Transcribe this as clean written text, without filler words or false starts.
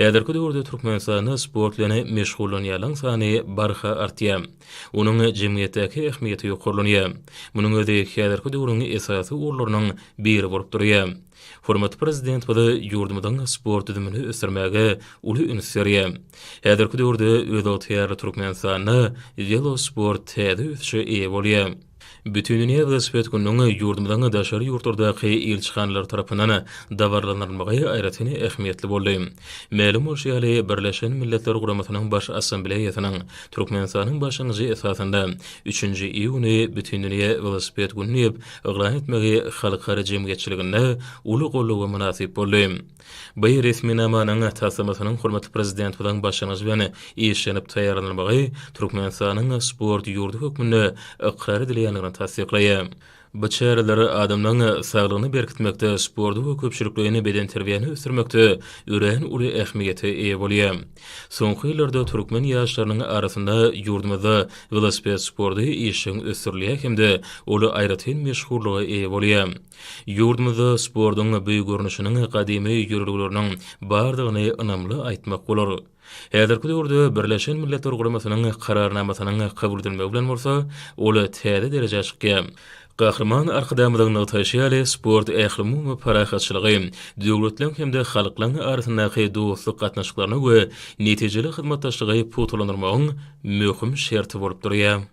Häzirki döwürde Türkmenistanda sport bilen meşgullanýanlaryň sany barha artýar. Onuň jemgyýetdäki ähmiýeti ýokarlanýar. Munuň özi häzirki döwrüň esasy ugurlarynyň biri bolup durýar. Hormatly Prezidentimiz ýurdumyzyň sport düzümini ösdürmäge uly üns berýär. Häzirki döwürde özygtyýarly Türkmenistanda welosport täze ösüşe eýe bolýar. Bütindünýä welosiped gününiň ýurdumyzyň daşary ýurtlardaky ilçihanalary tarapyndan dabaralandyrylmagy aýratyn ähmiýetli boldy. Mälim bolşy ýaly, Birleşen Milletler Guramasynyň Baş Assambleýasynyň Türkmenistanyň başlangyjy esasynda üçünji iýuny Bütindünýä welosiped güni diýip yglan etmegi halkara jemgyýetçiliginde uly goldawa mynasyp boldy. Bu resminamanyň taslamasynyň hormatly Prezidentimiziň başlangyjy bilen işlenip taýýarlanylmagy Türkmenistanyň sport ýurdy hökmünde ykrar edilýändigini tassyklaýar. Bu çäreler adamlaryň saglygyny berkitmekde, sporty we köpçülikleýin bedenterbiýäni ösdürmekde örän uly ähmiýete eýe bolýar. Soňky ýyllarda türkmen ýaşlarynyň arasynda ýurdumyzda welosiped sporty işjeň ösdürilýär hem-de ol aýratyn meşhurlyga eýe bolýar. Ýurdumyzda sportuň bu görnüşiniň gadymy ýörelgeleriniň bardygyny ynamly aýtmak bolar. Häzirki döwürde Birleşen Milletler Guramasynyň Kararnamasynyň kabul edilmegi bilen bolsa, ol täze derejä çykýar. Gahryman Arkadagymyzyň nygtaýşy ýaly, sport ählumumy parahatçylygy, döwletleriň hem-de halklaryň arasyndaky dostluk gatnaşyklaryny we netijeli hyzmatdaşlygy pugtalandyrmagyň möhüm şerti bolup durýar.